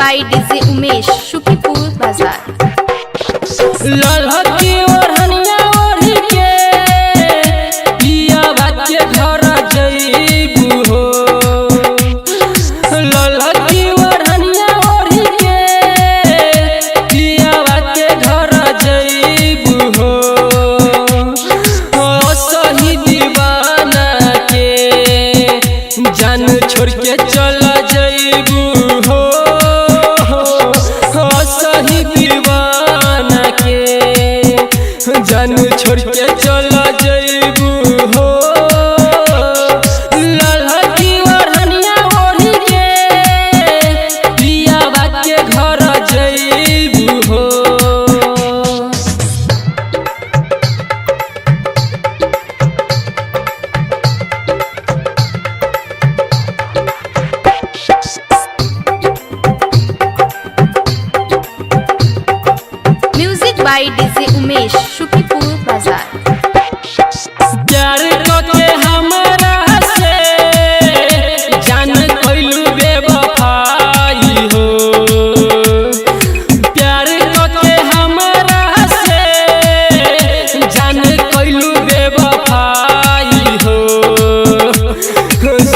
by DJ Umesh Sukhipur Bazar. ललहकी ओढ़निया ओढ़ी के पियावा के घर जइबू हो। ललहकी ओढ़निया ओढ़ी के पियावा के घर जइबू हो। ओ सही दीवाना के जान छोड़ के चल जइबू हो। ओ सही दीवाना के जान छोड़ के चल जइबू हो। ललहकी ओढ़निया ओढ़ी के पियावा के घर जइबू हो। Music by DJ Umesh Sukhipur Bazar. प्यार के हमरा से जान कैलू बेवफाई हो। प्यार के हमरा से जान कैलू बेवफाई हो।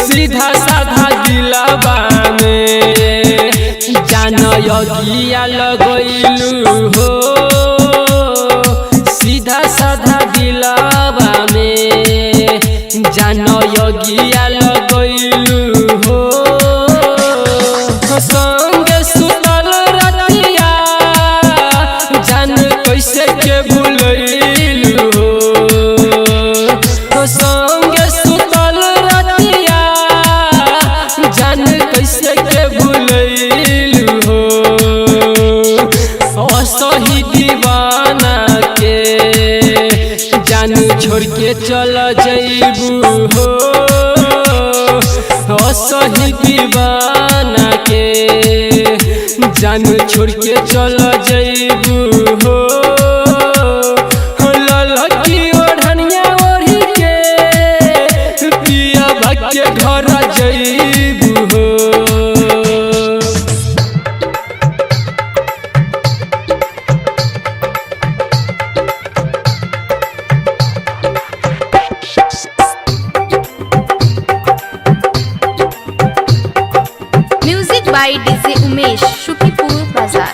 सीधा साधा दिलवा में जान यगिया लगैलू हो। सीधा साधा दिलवा में जान यगिया लगैलू हो। संग सुतल रतिया जान कैसे के भूलैलू हो। संग सुतल रतिया जान कैसे के भूलैलू हो। असही दीवाना के जान छोड़ के चल जइबू हो। असही दीवाना के जान छोड़ के चल जइबू हो। ललकी ओढ़निया ओढ़ी के पियावा के घर जइबू हो। Music by DJ Umesh Sukhipur Bazar.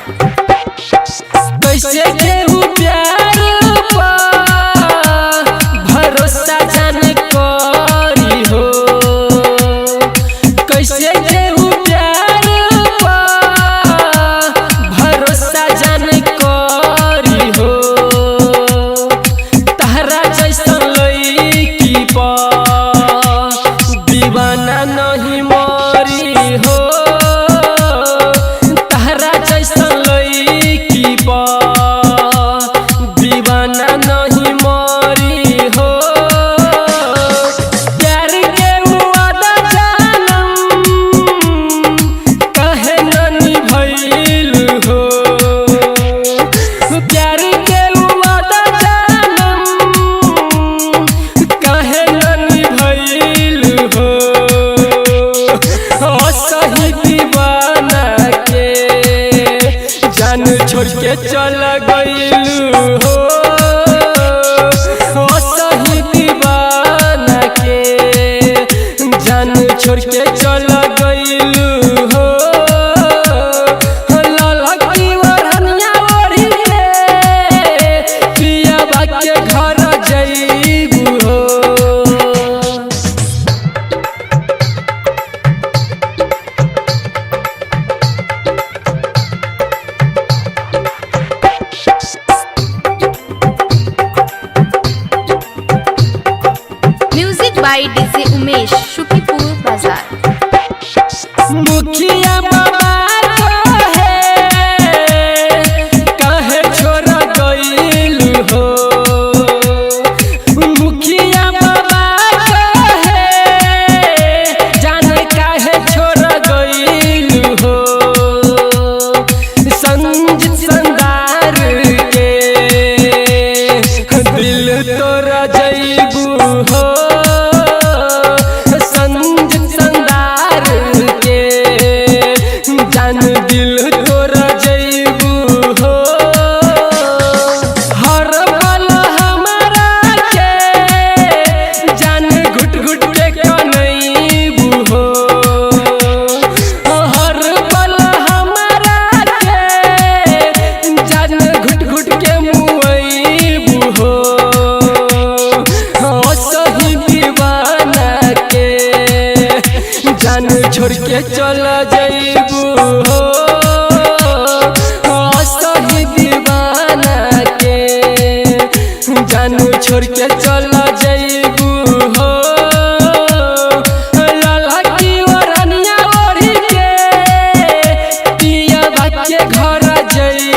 कैसे केहू प्यार पर भरोसा जान करी हो। कैसे केहू प्यार पर भरोसा जान करी हो। तहरा जैसन लड़की पर दीवाना नहीं मरी हो। तहरा जैसन लड़की पर दीवाना नहीं मरी हो। प्यार के वादा जानम काहे न निभैलू हो। प्यार के वादा जानम काहे न निभैलू हो। असही दीवाना के जान छोड़ के चल गइलू हो। असही दीवाना के जान छोड़ के चल गइलू हो। ललकी ओढ़निया ओढ़ी के पियावा के घर जइबू हो। Music by DJ Umesh Sukhipur Bazar. मुखिया बाबा कहे काहे छोड़ गइलू हो। मुखिया बाबा कहे जान काहे छोड़ गइलू हो। संजित संदार के दिल तोरा जइबू हो। संजित संदार के छोड़ के चल जइबू हो, असही दीवाना के जानू छोड़ के चल जइबू हो। लाला की ओढ़निया ओढ़ी के पिया के घर जइबू।